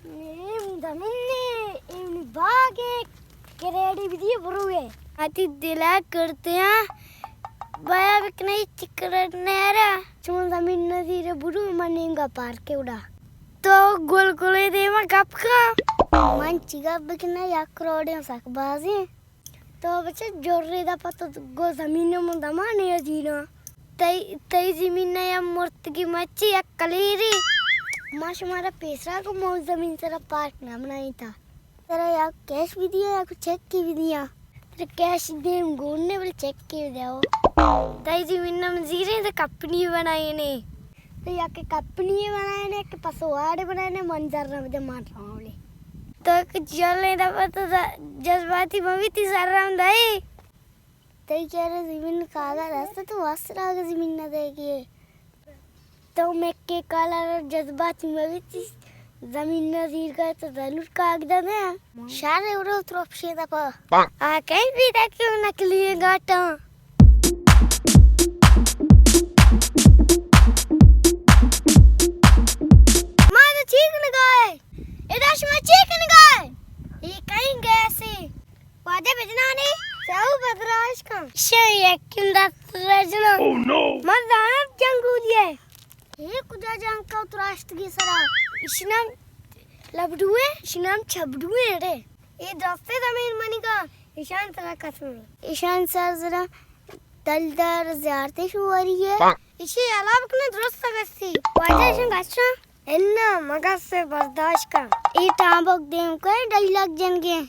اے زمین نے، اے باغ ہے، کریڈی بھی دیے برو ہے۔ آتی دلا کرتے ہیں، بایا بکنے چکر نیرا۔ چون زمین نظیر برو من انگا پارکے اڑا۔ تو گل گلے دیما گپ کا۔ من چی گپ بکنے، یک کروڑے سک بازی۔ تو بچہ جورے دا پتہ گو زمین من دمانے جینا۔ تئی، تئی زمین یا مرتگی مچی یک کلیری۔ ما شمارا پیسرا کو مو زمین سرا پارک نہ بنائی تا۔ ترا یا کیش بھی دیا یا کچھ چیک کی بھی دیا۔ ترا کیش دیم گون نے بل چیک کی بھی دیا۔ تئی زمین نہ من زیرے تو کپنی بنائی نے۔ تو یا کہ کپنی بنائی نے کہ پسواڑے بنائی نے منظر نہ بدے مان راولے۔ تو کہ جلے دا پتہ جذباتی مبی تی سرام دائی۔ تئی چارہ زمین کاغذ است تو واسرا زمین نہ دے گی۔ تو مکے کالا جذباتی مبیتی زمین نہ زیر گئے تو ضرور کاغذ دے۔ شار اڑو تروپشے دپا۔ آ کہیں بھی تک نقلی گاٹا۔ ما تو ٹھیک نہ گائے۔ ادا شما چی کنگائے؟ یہ کہیں گیسے۔ واجہ بجنانے، چاو بدراش کن۔ شے یکین دست رجنا۔ Oh no! من زانت جنگولی ہے۔ اے کجا جنگ کا تراشتگی سرا؟ اشنام لبڈوے، اشنام چبڈوے رے۔ اے درستے زمین منی کا، اشان سرا قسم ہے۔ اشان سر ذرا دلدار زیارت شواری ہے۔ اشی علاوہ کنے درست گسی۔ واجہ اشن گچا؟ انا مگس سے برداشت کا۔ اے ٹامبک دیم کئے ڈائیلاگ جنگے۔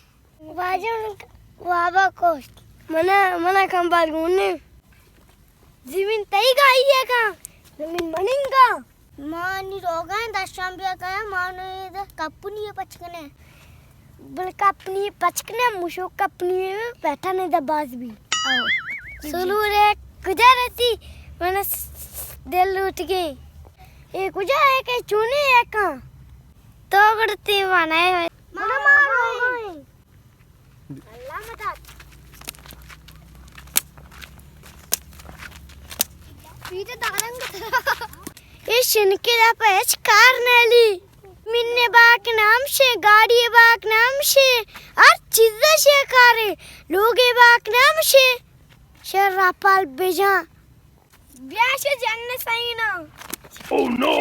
واجہ وابا کوشت۔ منا، منا کمبار گونے۔ زمین تئی گائی ہے کا؟ زمین مننگا۔ ما نی روگا دشان بیا کا، ما نی کپنی پچکنے۔ بل کپنی پچکنے، مشو کپنی بیٹھا نے دباز بھی۔ او۔ سلورے کجا رسی؟ من دل اٹھ گئے۔ اے کجا ہے کہ چونے ہے کا؟ تو گڑتی وانا ہے۔ منا مارو۔ اللہ مدد۔ پیٹے دارنگ۔ اے شنکے دا پہ ہچ کار نیلی۔ من باک نام شے، گاڑی باک نام شے، ہر چیز شے کارے، لوگے باک نام شے۔ شر راپال بجان۔ بیا شے جن سینا۔ Oh no!